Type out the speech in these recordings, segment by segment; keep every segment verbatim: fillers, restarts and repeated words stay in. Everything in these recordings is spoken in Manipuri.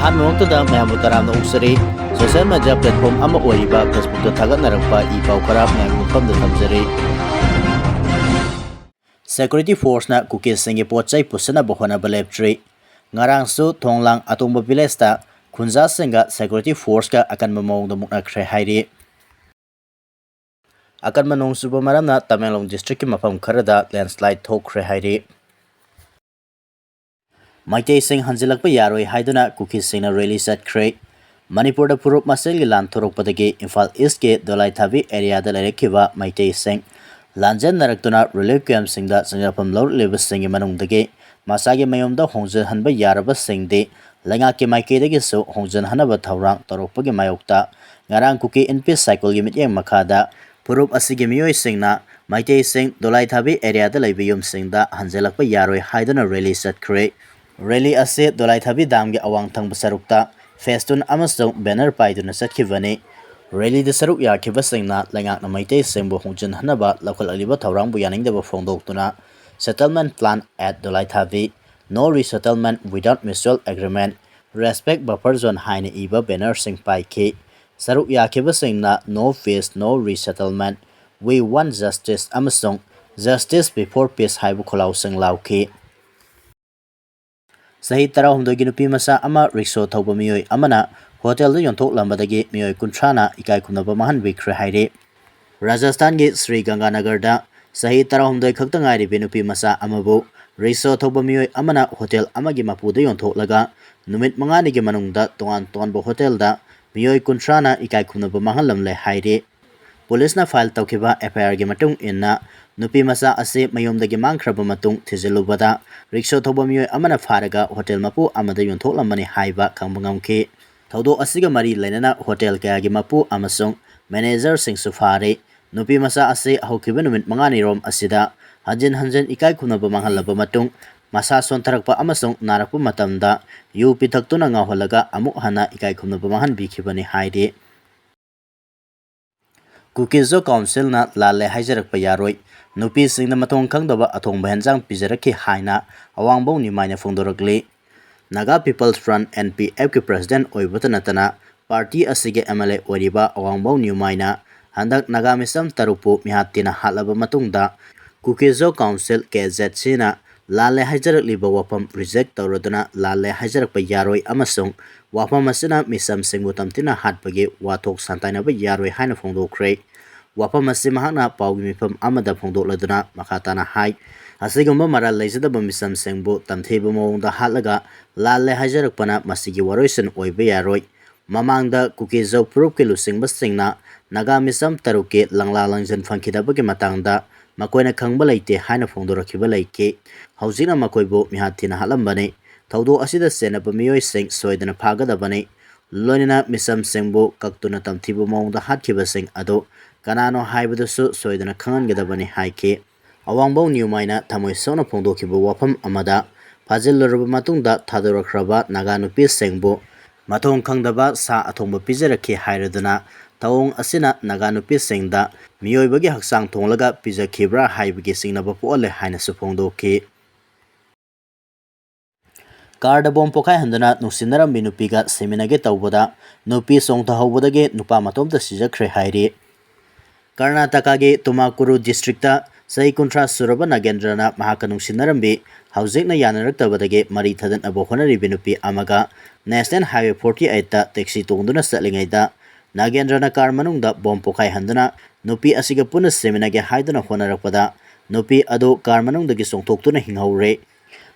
ꯑꯍꯥꯟꯕꯃꯛꯇꯗ ꯃꯌꯥꯝꯕꯨ ꯇꯔꯥꯝꯅ ꯑꯣꯛꯆꯔꯤ꯫ Social media platform ꯑꯃ ꯑꯣꯏꯔꯤꯕ Facebookꯇ ꯊꯥꯒꯠꯅꯔꯛꯄ ꯏ ꯄꯥꯎ ꯈꯔ ꯃꯌꯥꯝꯒꯤ ꯃꯐꯝꯗ ꯊꯝꯖꯔꯤ꯫ Security forceꯅ ꯀꯨꯀꯤꯁꯤꯡꯒꯤ ꯄꯣꯠ ꯆꯩ ꯄꯨꯁꯤꯟꯅꯕ ꯍꯣꯠꯅꯕ ꯂꯦꯞꯇ꯭ꯔꯤ꯫ ꯉꯔꯥꯡꯁꯨ ꯊꯣꯡꯂꯥꯡ ꯑꯇꯣꯡꯕ villageꯇ ꯈꯨꯟꯖꯥꯁꯤꯡꯒ security forceꯀ ꯑꯀꯟꯕ ꯃꯑꯣꯡꯗ ꯃꯨꯛꯅꯈ꯭ꯔꯦ ꯍꯥꯏꯔꯤ꯫ ꯑꯀꯟꯕ ꯅꯣꯡ ꯆꯨꯕ ꯃꯔꯝꯅ ꯇꯃꯦꯡꯂꯣꯡ districtꯀꯤ ꯃꯐꯝ ꯈꯔꯗ landslide ꯊꯣꯛꯈ꯭ꯔꯦ ꯍꯥꯏꯔꯤ꯫ ꯃꯩꯇꯩꯁꯤꯡ ꯍꯟꯖꯤꯜꯂꯛꯄ ꯌꯥꯔꯣꯏ ꯍꯥꯏꯗꯨꯅ ꯀꯨꯀꯤꯁꯤꯡꯅ rally ꯆꯠꯈ꯭ꯔꯦ꯫ ꯃꯅꯤꯄꯨꯔꯗ ꯐꯨꯔꯨꯞ ꯃꯁꯦꯜꯒꯤ ꯂꯥꯟ ꯊꯣꯔꯛꯄꯗꯒꯤ ꯏꯝꯐꯥꯜ Eastꯀꯤ ꯗꯣꯂꯥꯏꯊꯥꯕꯤ areaꯗ ꯂꯩꯔꯛꯈꯤꯕ ꯃꯩꯇꯩꯁꯤꯡ ꯂꯥꯟꯖꯦꯟꯅꯔꯛꯇꯨꯅ relief campꯁꯤꯡꯗ ꯆꯪꯖꯐꯝ ꯂꯧꯔꯛꯂꯤꯕꯁꯤꯡꯒꯤ ꯃꯅꯨꯡꯗꯒꯤ ꯃꯁꯥꯒꯤ ꯃꯌꯨꯝꯗ ꯍꯣꯡꯖꯤꯟꯍꯟꯕ ꯌꯥꯔꯕꯁꯤꯡꯗꯤ ꯂꯩꯉꯥꯛꯀꯤ ꯃꯥꯏꯀꯩꯗꯒꯤꯁꯨ ꯍꯣꯡꯖꯤꯟꯍꯟꯅꯕ ꯊꯧꯔꯥꯡ ꯇꯧꯔꯛꯄꯒꯤ ꯃꯥꯌꯣꯛꯇ ꯉꯔꯥꯡ ꯀꯨꯀꯤ ꯏꯟꯄꯤꯁ ꯁꯥꯏꯀꯜꯒꯤ ꯃꯤꯠꯌꯦꯡ ꯃꯈꯥꯗ ꯐꯨꯔꯨꯞ ꯑꯁꯤꯒꯤ ꯃꯤꯑꯣꯏꯁꯤꯡꯅ ꯃꯩꯇꯩꯁꯤꯡ ꯗꯣꯂꯥꯏꯊꯥꯕꯤ areaꯗ ꯂꯩꯕ ꯌꯨꯝꯁꯤꯡꯗ ꯍꯟꯖꯤꯜꯂꯛꯄ ꯌꯥꯔꯣꯏ ꯍꯥꯏꯗꯨꯅ rally ꯆꯠꯈ꯭ꯔꯦ꯫ Rally ꯑꯁꯤ ꯗꯣꯂꯥꯏꯊꯥꯕꯤ damꯒꯤ ꯑꯋꯥꯡ ꯊꯪꯕ ꯁꯔꯨꯛꯇ ꯐꯦꯁꯇꯨꯟ ꯑꯃꯁꯨꯡ banner ꯄꯥꯏꯗꯨꯅ ꯆꯠꯈꯤꯕꯅꯤ꯫ Rallyꯗ ꯁꯔꯨꯛ ꯌꯥꯈꯤꯕꯁꯤꯡꯅ ꯂꯩꯉꯥꯛꯅ ꯃꯩꯇꯩꯁꯤꯡꯕꯨ ꯍꯣꯡꯖꯤꯟꯍꯟꯅꯕ ꯂꯧꯈꯠꯂꯛꯂꯤꯕ ꯊꯧꯔꯥꯡꯕꯨ ꯌꯥꯅꯤꯡꯗꯕ ꯐꯣꯡꯗꯣꯛꯇꯨꯅ "Settlement plan at ꯗꯣꯂꯥꯏꯊꯥꯕꯤ", "No resettlement without mutual agreement", "Respect buffer zone" ꯍꯥꯏꯅ ꯏꯕ bannerꯁꯤꯡ ꯄꯥꯏꯈꯤ꯫ ꯁꯔꯨꯛ ꯌꯥꯈꯤꯕꯁꯤꯡꯅ "No peace, no resettlement, we want justice" ꯑꯃꯁꯨꯡ "Justice before peace" ꯍꯥꯏꯕ ꯈꯣꯜꯂꯥꯎꯁꯤꯡ ꯂꯥꯎꯈꯤ꯫ ꯆꯍꯤ ꯇꯔꯥꯍꯨꯝꯗꯣꯏꯒꯤ ꯅꯨꯄꯤ ꯃꯆꯥ ꯑꯃ ꯔꯤꯛꯁꯣ ꯊꯧꯕ ꯃꯤꯑꯣꯏ ꯑꯃꯅ ꯍꯣꯇꯦꯜꯗ ꯌꯣꯟꯊꯣꯛꯂꯝꯕꯗꯒꯤ ꯃꯤꯑꯣꯏ ꯀꯨꯟꯊ꯭ꯔꯥꯅ ꯏꯀꯥꯏ ꯈꯨꯝꯅꯕ ꯃꯥꯡꯍꯟꯕꯤꯈ꯭ꯔꯦ ꯍꯥꯏꯔꯤ꯫ ꯔꯥꯖꯁꯊꯥꯟꯒꯤ ꯁ꯭ꯔꯤ ꯒꯪꯒꯥꯅꯒꯔꯗ ꯆꯍꯤ ꯇꯔꯥꯍꯨꯝꯗꯣꯏ ꯈꯛꯇ ꯉꯥꯏꯔꯤꯕꯤ ꯅꯨꯄꯤ ꯃꯆꯥ ꯑꯃꯕꯨ ꯔꯤꯛꯁꯣ ꯊꯧꯕ ꯃꯤꯑꯣꯏ ꯑꯃꯅ ꯍꯣꯇꯦꯜ ꯑꯃꯒꯤ ꯃꯄꯨꯗ ꯌꯣꯟꯊꯣꯛꯂꯒ ꯅꯨꯃꯤꯠ ꯃꯉꯥꯅꯤꯒꯤ ꯃꯅꯨꯡꯗ ꯇꯣꯉꯥꯟ ꯇꯣꯉꯥꯟꯕ ꯍꯣꯇꯦꯜꯗ ꯃꯤꯑꯣꯏ ꯀꯨꯟꯊ꯭ꯔꯥꯅ ꯏꯀꯥꯏ ꯈꯨꯝꯅꯕ ꯃꯥꯡꯍꯜꯂꯝꯂꯦ ꯍꯥꯏꯔꯤ꯫ ꯄꯨꯂꯤꯁꯅ ꯐꯥꯏꯜ ꯇꯧꯈꯤꯕ ꯑꯦꯐ ꯑꯥꯏ ꯑꯥꯔꯒꯤ ꯃꯇꯨꯡ ꯏꯟꯅ, ꯅꯨꯄꯤ ꯃꯆꯥ ꯑꯁꯤ ꯃꯌꯨꯝꯗꯒꯤ ꯃꯥꯡꯈ꯭ꯔꯕ ꯃꯇꯨꯡ ꯊꯤꯖꯤꯜꯂꯨꯕꯗ, ꯔꯤꯛꯁꯣ ꯊꯧꯕ ꯃꯤꯑꯣꯏ ꯑꯃꯅ ꯐꯥꯔꯒ ꯍꯣꯇꯦꯜ ꯃꯄꯨ ꯑꯃꯗ ꯌꯣꯟꯊꯣꯛꯂꯝꯕꯅꯤ ꯍꯥꯏꯕ ꯈꯪꯕ ꯉꯝꯈꯤ꯫ ꯊꯧꯗꯣꯛ ꯑꯁꯤꯒ ꯃꯔꯤ ꯂꯩꯅꯅ ꯍꯣꯇꯦꯜ ꯀꯌꯥꯒꯤ ꯃꯄꯨ ꯑꯃꯁꯨꯡ ꯃꯦꯅꯦꯖꯔꯁꯤꯡꯁꯨ ꯐꯥꯔꯤ꯫ ꯅꯨꯄꯤ ꯃꯆꯥ ꯑꯁꯤ ꯍꯧꯈꯤꯕ ꯅꯨꯃꯤꯠ ꯃꯉꯥꯅꯤꯔꯣꯝ ꯑꯁꯤꯗ ꯍꯟꯖꯤꯟ ꯍꯟꯖꯤꯟ ꯏꯀꯥꯏ ꯈꯨꯝꯅꯕ ꯃꯥꯡꯍꯜꯂꯕ ꯃꯇꯨꯡ, ꯃꯁꯥ ꯁꯣꯟꯊꯔꯛꯄ ꯑꯃꯁꯨꯡ ꯅꯥꯔꯛꯄ ꯃꯇꯝꯗ ꯌꯨ ꯄꯤꯊꯛꯇꯨꯅ ꯉꯥꯎꯍꯜꯂꯒ ꯑꯃꯨꯛ ꯍꯟꯅ ꯏꯀꯥꯏ ꯈꯨꯝꯅꯕ ꯃꯥꯡꯍꯟꯕꯤꯈꯤꯕꯅꯤ ꯍꯥꯏꯔꯤ꯫ ꯀꯨꯀꯤꯖꯣ ꯀꯥꯎꯟꯁꯤꯜꯅ ꯂꯥꯜꯂꯦ ꯍꯥꯏꯖꯔꯛꯄ ꯌꯥꯔꯣꯏ, ꯅꯨꯄꯤꯁꯤꯡꯅ ꯃꯊꯣꯡ ꯈꯪꯗꯕ ꯑꯊꯣꯡꯕ ꯍꯦꯟꯖꯥꯡ ꯄꯤꯖꯔꯛꯈꯤ ꯍꯥꯏꯅ ꯑꯋꯥꯡꯕꯧ ꯅꯤꯃꯥꯏꯅ ꯐꯣꯡꯗꯣꯔꯛꯂꯤ꯫ Naga People's Front, N P F ꯀꯤ president ꯑꯣꯏꯕꯇ ꯅꯠꯇꯅ party ꯑꯁꯤꯒꯤ M L A ꯑꯣꯏꯔꯤꯕ ꯑꯋꯥꯡꯕꯧ ꯅ꯭ꯌꯨꯃꯥꯏꯅ ꯍꯟꯗꯛ ꯅꯥꯒꯥ ꯃꯤꯆꯝ ꯇꯔꯨꯛꯄꯨ ꯃꯤꯍꯥꯠ ꯊꯤꯅ ꯍꯥꯠꯂꯕ ꯃꯇꯨꯡꯗ Kuki-Zo Council, K Z Cꯅ ꯂꯥꯜꯂꯦ ꯍꯥꯏꯖꯔꯛꯂꯤꯕ ꯋꯥꯐꯝ reject ꯇꯧꯔꯗꯨꯅ ꯂꯥꯜꯂꯦ ꯍꯥꯏꯖꯔꯛꯄ ꯌꯥꯔꯣꯏ ꯑꯃꯁꯨꯡ ꯋꯥꯐꯝ ꯑꯁꯤꯅ ꯃꯤꯆꯝꯁꯤꯡꯕꯨ ꯇꯝꯊꯤꯅ ꯍꯥꯠꯄꯒꯤ ꯋꯥꯊꯣꯛ ꯁꯟꯇꯥꯏꯅꯕ ꯌꯥꯔꯣꯏ ꯍꯥꯏꯅ ꯐꯣꯡꯗꯣꯛꯈ꯭ꯔꯦ꯫ ꯋꯥꯐꯝ ꯑꯁꯤ ꯃꯍꯥꯛꯅ ꯄꯥꯎꯒꯤ ꯃꯤꯐꯝ ꯑꯃꯗ ꯐꯣꯡꯗꯣꯛꯂꯗꯨꯅ ꯃꯈꯥ ꯇꯥꯅ ꯍꯥꯏ, ꯑꯁꯤꯒꯨꯝꯕ ꯃꯔꯥꯜ ꯂꯩꯖꯗꯕ ꯃꯤꯆꯝꯁꯤꯡꯕꯨ ꯇꯝꯊꯤꯕ ꯃꯑꯣꯡꯗ ꯍꯥꯠꯂꯒ ꯂꯥꯜꯂꯦ ꯍꯥꯏꯖꯔꯛꯄꯅ ꯃꯁꯤꯒꯤ ꯋꯥꯔꯣꯏꯁꯤꯟ ꯑꯣꯏꯕ ꯌꯥꯔꯣꯏ꯫ ꯃꯃꯥꯡꯗ ꯀꯨꯀꯤ-ꯖꯧ ꯐꯨꯔꯨꯞꯀꯤ ꯂꯨꯆꯤꯡꯕꯁꯤꯡꯅ ꯅꯥꯒꯥ ꯃꯤꯆꯝ ꯇꯔꯨꯛꯀꯤ ꯂꯪꯂꯥ ꯂꯪꯖꯟ ꯐꯪꯈꯤꯗꯕꯒꯤ ꯃꯇꯥꯡꯗ ꯃꯈꯣꯏꯅ ꯈꯪꯕ ꯂꯩꯇꯦ ꯍꯥꯏꯅ ꯐꯣꯡꯗꯣꯔꯛꯈꯤꯕ ꯂꯩꯈꯤ꯫ ꯍꯧꯖꯤꯛꯅ ꯃꯈꯣꯏꯕꯨ ꯃꯤꯍꯥꯠ ꯊꯤꯅ ꯍꯥꯠꯂꯝꯕꯅꯤ꯫ ꯊꯧꯗꯣꯛ ꯑꯁꯤꯗ ꯆꯦꯟꯅꯕ ꯃꯤꯑꯣꯏꯁꯤꯡ ꯁꯣꯏꯗꯅ ꯐꯥꯒꯗꯕꯅꯤ꯫ ꯂꯣꯏꯅꯅ ꯃꯤꯆꯝꯁꯤꯡꯕꯨ ꯀꯛꯇꯨꯅ ꯇꯝꯊꯤꯕ ꯃꯑꯣꯡꯗ ꯍꯥꯠꯈꯤꯕꯁꯤꯡ ꯑꯗꯨ ꯀꯅꯥꯅꯣ ꯍꯥꯏꯕꯗꯨꯁꯨ ꯁꯣꯏꯗꯅ ꯈꯪꯍꯟꯒꯗꯕꯅꯤ ꯍꯥꯏꯈꯤ꯫ ꯑꯋꯥꯡꯕꯧ ꯅ꯭ꯌꯨꯃꯥꯏꯅ ꯊꯃꯣꯏ ꯁꯣꯛꯅ ꯐꯣꯡꯗꯣꯛꯈꯤꯕ ꯋꯥꯐꯝ ꯑꯃꯗ, ꯐꯥꯖꯤꯜꯂꯨꯔꯕ ꯃꯇꯨꯡꯗ ꯊꯥꯗꯣꯔꯛꯈ꯭ꯔꯕ ꯅꯥꯒꯥ ꯅꯨꯄꯤꯁꯤꯡꯕꯨ ꯃꯊꯣꯡ ꯈꯪꯗꯕ ꯁꯥ ꯑꯊꯣꯡꯕ ꯄꯤꯖꯔꯛꯈꯤ ꯍꯥꯏꯔꯗꯨꯅ ꯊꯧꯑꯣꯡ ꯑꯁꯤꯅ ꯅꯥꯒꯥ ꯅꯨꯄꯤꯁꯤꯡꯗ ꯃꯤꯑꯣꯏꯕꯒꯤ ꯍꯛꯆꯥꯡ ꯊꯣꯡꯂꯒ ꯄꯤꯖꯈꯤꯕ꯭ꯔꯥ ꯍꯥꯏꯕꯒꯤ ꯆꯤꯡꯅꯕ ꯄꯣꯛꯍꯜꯂꯦ ꯍꯥꯏꯅꯁꯨ ꯐꯣꯡꯗꯣꯛꯈꯤ꯫ ꯀꯥꯔꯗ ꯕꯣꯝ ꯄꯣꯈꯥꯏꯍꯟꯗꯨꯅ ꯅꯨꯡꯁꯤꯅꯔꯝꯕꯤ ꯅꯨꯄꯤꯒ ꯁꯤꯃꯤꯟꯅꯒꯦ ꯇꯧꯕꯗ ꯅꯨꯄꯤ ꯆꯣꯡꯊꯍꯧꯕꯗꯒꯤ ꯅꯨꯄꯥ ꯃꯇꯣꯝꯇ ꯁꯤꯖꯈ꯭ꯔꯦ ꯍꯥꯏꯔꯤ꯫ ꯀꯔꯅꯥꯇꯀꯥꯒꯤ ꯇꯨꯃꯥꯀꯨꯔꯨ districtꯇ ꯆꯍꯤ ꯀꯨꯟꯊ꯭ꯔꯥ ꯁꯨꯔꯕ ꯅꯥꯒꯦꯟꯗ꯭ꯔꯅ ꯃꯍꯥꯛꯀ ꯅꯨꯡꯁꯤꯅꯔꯝꯕꯤ ꯍꯧꯖꯤꯛꯅ ꯌꯥꯅꯔꯛꯇꯕꯗꯒꯤ ꯃꯔꯤ ꯊꯗꯠꯅꯕ ꯍꯣꯠꯅꯔꯤꯕꯤ ꯅꯨꯄꯤ ꯑꯃꯒ National Highway forty eightꯇ taxi ꯇꯣꯡꯗꯨꯅ ꯆꯠꯂꯤꯉꯩꯗ ꯅꯥꯒꯦꯟꯗ꯭ꯔꯅ ꯀꯥꯔ ꯃꯅꯨꯡꯗ ꯕꯣꯝ ꯄꯣꯈꯥꯏꯍꯟꯗꯨꯅ ꯅꯨꯄꯤ ꯑꯁꯤꯒ ꯄꯨꯟꯅ ꯁꯤꯃꯤꯟꯅꯒꯦ ꯍꯥꯏꯗꯨꯅ ꯍꯣꯠꯅꯔꯛꯄꯗ ꯅꯨꯄꯤ ꯑꯗꯨ ꯀꯥꯔ ꯃꯅꯨꯡꯗꯒꯤ ꯆꯣꯡꯊꯣꯛꯇꯨꯅ ꯍꯤꯡꯍꯧꯔꯦ꯫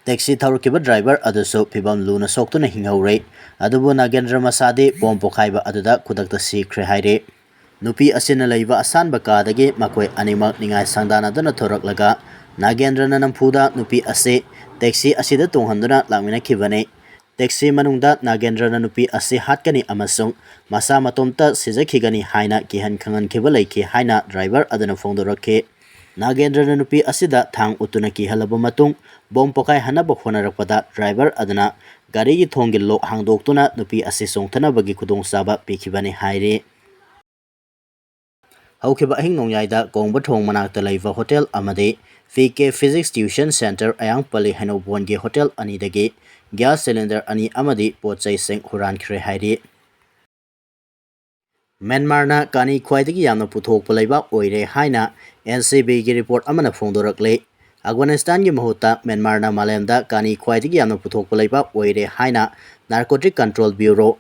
Taxi ꯊꯧꯔꯛꯈꯤꯕ driver ꯑꯗꯨꯁꯨ ꯐꯤꯚꯝ ꯂꯨꯅ ꯁꯣꯛꯇꯨꯅ ꯍꯤꯡꯍꯧꯔꯦ꯫ ꯑꯗꯨꯕꯨ ꯅꯥꯒꯦꯟꯗ꯭ꯔ ꯃꯁꯥꯗꯤ ꯕꯣꯝ ꯄꯣꯈꯥꯏꯕ ꯑꯗꯨꯗ ꯈꯨꯗꯛꯇ ꯁꯤꯈ꯭ꯔꯦ ꯍꯥꯏꯔꯤ꯫ ꯅꯨꯄꯤ ꯑꯁꯤꯅ ꯂꯩꯕ ꯑꯁꯥꯟꯕ ꯀꯥꯗꯒꯤ ꯃꯈꯣꯏ ꯑꯅꯤꯃꯛ ꯅꯤꯡꯉꯥꯏ ꯁꯪꯗꯥꯅꯗꯨꯅ ꯊꯣꯔꯛꯂꯒ ꯅꯥꯒꯦꯟꯗ꯭ꯔꯅ ꯅꯝꯐꯨꯗ ꯅꯨꯄꯤ ꯑꯁꯤ taxi ꯑꯁꯤꯗ ꯇꯣꯡꯍꯟꯗꯨꯅ ꯂꯥꯛꯃꯤꯟꯅꯈꯤꯕꯅꯤ꯫ Taxi ꯃꯅꯨꯡꯗ ꯅꯥꯒꯦꯟꯗ꯭ꯔꯅ ꯅꯨꯄꯤ ꯑꯁꯤ ꯍꯥꯠꯀꯅꯤ ꯑꯃꯁꯨꯡ ꯃꯁꯥ ꯃꯇꯣꯝꯇ ꯁꯤꯖꯈꯤꯒꯅꯤ ꯍꯥꯏꯅ ꯀꯤꯍꯟ ꯈꯪꯍꯟꯈꯤꯕ ꯂꯩꯈꯤ ꯍꯥꯏꯅ driver ꯑꯗꯨꯅ ꯐꯣꯡꯗꯣꯔꯛꯈꯤ꯫ ꯅꯥꯒꯦꯟꯗ꯭ꯔꯅ ꯅꯨꯄꯤ ꯑꯁꯤꯗ ꯊꯥꯡ ꯎꯠꯇꯨꯅ ꯀꯤꯍꯜꯂꯕ ꯃꯇꯨꯡ ꯕꯣꯝ ꯄꯣꯈꯥꯏꯍꯟꯅꯕ ꯍꯣꯠꯅꯔꯛꯄꯗ driver ꯑꯗꯨꯅ ꯒꯥꯔꯤꯒꯤ ꯊꯣꯡꯒꯤ lock ꯍꯥꯡꯗꯣꯛꯇꯨꯅ ꯅꯨꯄꯤ ꯑꯁꯤ ꯆꯣꯡꯊꯅꯕꯒꯤ ꯈꯨꯗꯣꯡꯆꯥꯕ ꯄꯤꯈꯤꯕꯅꯤ ꯍꯥꯏꯔꯤ꯫ ꯍꯧꯈꯤꯕ ꯑꯍꯤꯡ ꯅꯣꯡꯌꯥꯏꯗ ꯀꯣꯡꯕ ꯊꯣꯡ ꯃꯅꯥꯛꯇ ꯂꯩꯕ hotel ꯑꯃꯗꯤ ꯐꯤ ꯀꯦ Physics Tuition Center, ꯑꯌꯥꯡꯄꯜꯂꯤ ꯍꯩꯅꯧꯕꯣꯟꯒꯤ ꯍꯣꯇꯦꯜ ꯑꯅꯤꯗꯒꯤ ꯒ꯭ꯌꯥꯁ ꯁꯤꯂꯤꯟꯗꯔ ꯑꯅꯤ ꯑꯃꯗꯤ ꯄꯣꯠ ꯆꯩꯁꯤꯡ ꯍꯨꯔꯥꯟꯈ꯭ꯔꯦ ꯍꯥꯏꯔꯤ꯫ ꯃ꯭ꯌꯥꯟꯃꯥꯔꯅ ꯀꯥꯅꯤ ꯈ꯭ꯋꯥꯏꯗꯒꯤ ꯌꯥꯝꯅ ꯄꯨꯊꯣꯛꯄ ꯂꯩꯕꯥꯛ ꯑꯣꯏꯔꯦ ꯍꯥꯏꯅ ꯑꯦꯟ ꯁꯤ ꯕꯤꯒꯤ ꯔꯤꯄꯣꯔꯠ ꯑꯃꯅ ꯐꯣꯡꯗꯣꯔꯛꯂꯤ꯫ ꯑꯐꯒꯥꯅꯤꯁꯇꯥꯟꯒꯤ ꯃꯍꯨꯠꯇ ꯃ꯭ꯌꯥꯟꯃꯥꯔꯅ ꯃꯥꯂꯦꯝꯗ ꯀꯥꯅꯤ ꯈ꯭ꯋꯥꯏꯗꯒꯤ ꯌꯥꯝꯅ ꯄꯨꯊꯣꯛꯄ ꯂꯩꯕꯥꯛ ꯑꯣꯏꯔꯦ ꯍꯥꯏꯅ Narcotic Control Bureau,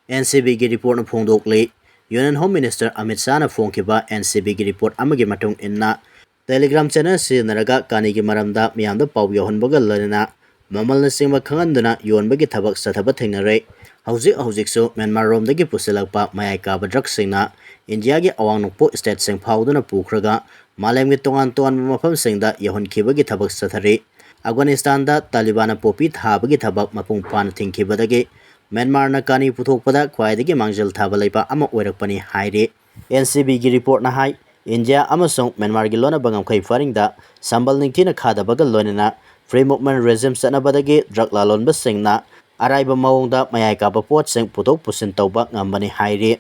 and C ꯕꯤꯒꯤ ꯔꯤꯄꯣꯔꯠꯅ ꯐꯣꯡꯗꯣꯛꯂꯤ꯫ Union Home Minister ꯑꯃꯤꯠ ꯁꯥꯍꯅ ꯐꯣꯡꯈꯤꯕ ꯑꯦꯟ ꯁꯤ ꯕꯤꯒꯤ ꯔꯤꯄꯣꯔꯠ ꯑꯃꯒꯤ ꯃꯇꯨꯡ ꯏꯟꯅ, Telegram channel ꯁꯤꯖꯤꯟꯅꯔꯒ ꯀꯥꯅꯤꯒꯤ ꯃꯔꯝꯗ ꯃꯤꯌꯥꯝꯗ ꯄꯥꯎ ꯌꯧꯍꯟꯕꯒ ꯂꯣꯏꯅꯅ ꯃꯃꯜꯅꯆꯤꯡꯕ ꯈꯪꯍꯟꯗꯨꯅ ꯌꯣꯟꯕꯒꯤ ꯊꯕꯛ ꯆꯠꯊꯕ ꯊꯦꯡꯅꯔꯦ꯫ ꯍꯧꯖꯤꯛ ꯍꯧꯖꯤꯛꯁꯨ ꯃ꯭ꯌꯥꯟꯃꯥꯔꯔꯣꯝꯗꯒꯤ ꯄꯨꯁꯤꯜꯂꯛꯄ ꯃꯌꯥꯏ ꯀꯥꯕ ꯗ꯭ꯔꯒꯁꯤꯡꯅ ꯏꯟꯗꯤꯌꯥꯒꯤ ꯑꯋꯥꯡ ꯅꯣꯡꯄꯣꯛ ꯁ꯭ꯇꯦꯠꯁꯤꯡ ꯐꯥꯎꯗꯨꯅ ꯄꯨꯈ꯭ꯔꯒ ꯃꯥꯂꯦꯝꯒꯤ ꯇꯣꯉꯥꯟ ꯇꯣꯉꯥꯟꯕ ꯃꯐꯝꯁꯤꯡꯗ ꯌꯧꯍꯟꯈꯤꯕꯒꯤ ꯊꯕꯛ ꯆꯠꯊꯔꯤ꯫ ꯑꯐꯒꯥꯅꯤꯁꯇꯥꯟꯗ ꯇꯥꯂꯤꯕꯥꯟꯅ ꯄꯣꯄꯤ ꯊꯥꯕꯒꯤ ꯊꯕꯛ ꯃꯄꯨꯡ ꯐꯥꯅ ꯊꯤꯡꯈꯤꯕꯗꯒꯤ ꯃ꯭ꯌꯥꯟꯃꯥꯔꯅ ꯀꯥꯅꯤ ꯄꯨꯊꯣꯛꯄꯗ ꯈ꯭ꯋꯥꯏꯗꯒꯤ ꯃꯥꯡꯖꯤꯜ ꯊꯥꯕ ꯂꯩꯕꯥꯛ ꯑꯃ ꯑꯣꯏꯔꯛꯄꯅꯤ ꯍꯥꯏꯔꯤ꯫ ꯑꯦꯟ ꯁꯤ ꯕꯤꯒꯤ ꯔꯤꯄꯣꯔꯠꯅ ꯍꯥꯏ, ꯏꯟꯗꯤꯌꯥ ꯑꯃꯁꯨꯡ ꯃ꯭ꯌꯥꯟꯃꯥꯔꯒꯤ ꯂꯣꯟꯅꯕ ꯉꯝꯈꯩ ꯄꯔꯤꯡꯗ ꯁꯝꯕꯜ ꯅꯤꯡꯊꯤꯅ ꯈꯥꯗꯕꯒ ꯂꯣꯏꯅꯅ Free Movement Regime ꯆꯠꯅꯕꯗꯒꯤ ꯗ꯭ꯔꯒ ꯂꯥꯂꯣꯟꯕꯁꯤꯡꯅ ꯑꯔꯥꯏꯕ ꯃꯑꯣꯡꯗ ꯃꯌꯥꯏ ꯀꯥꯕ ꯄꯣꯠꯁꯤꯡ ꯄꯨꯊꯣꯛ ꯄꯨꯁꯤꯟ ꯇꯧꯕ ꯉꯝꯕꯅꯤ ꯍꯥꯏꯔꯤ꯫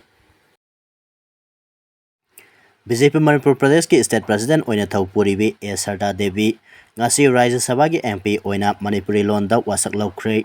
ꯕꯤ ꯖꯦ ꯄꯤ ꯃꯅꯤꯄꯨꯔ ꯄ꯭ꯔꯗꯦꯁꯀꯤ ꯁ꯭ꯇꯦꯠ ꯄ꯭ꯔꯁꯤꯗꯦꯟꯠ ꯑꯣꯏꯅ ꯊꯧ ꯄꯨꯔꯤꯕꯤ ꯑꯦ ꯁꯔꯗꯥ ꯗꯦꯕꯤ ꯉꯁꯤ ꯔꯥꯖ꯭ꯌ ꯁꯚꯥꯒꯤ ꯑꯦꯝ ꯄꯤ ꯑꯣꯏꯅ ꯃꯅꯤꯄꯨꯔꯤ ꯂꯣꯟꯗ ꯋꯥꯁꯛ ꯂꯧꯈ꯭ꯔꯦ꯫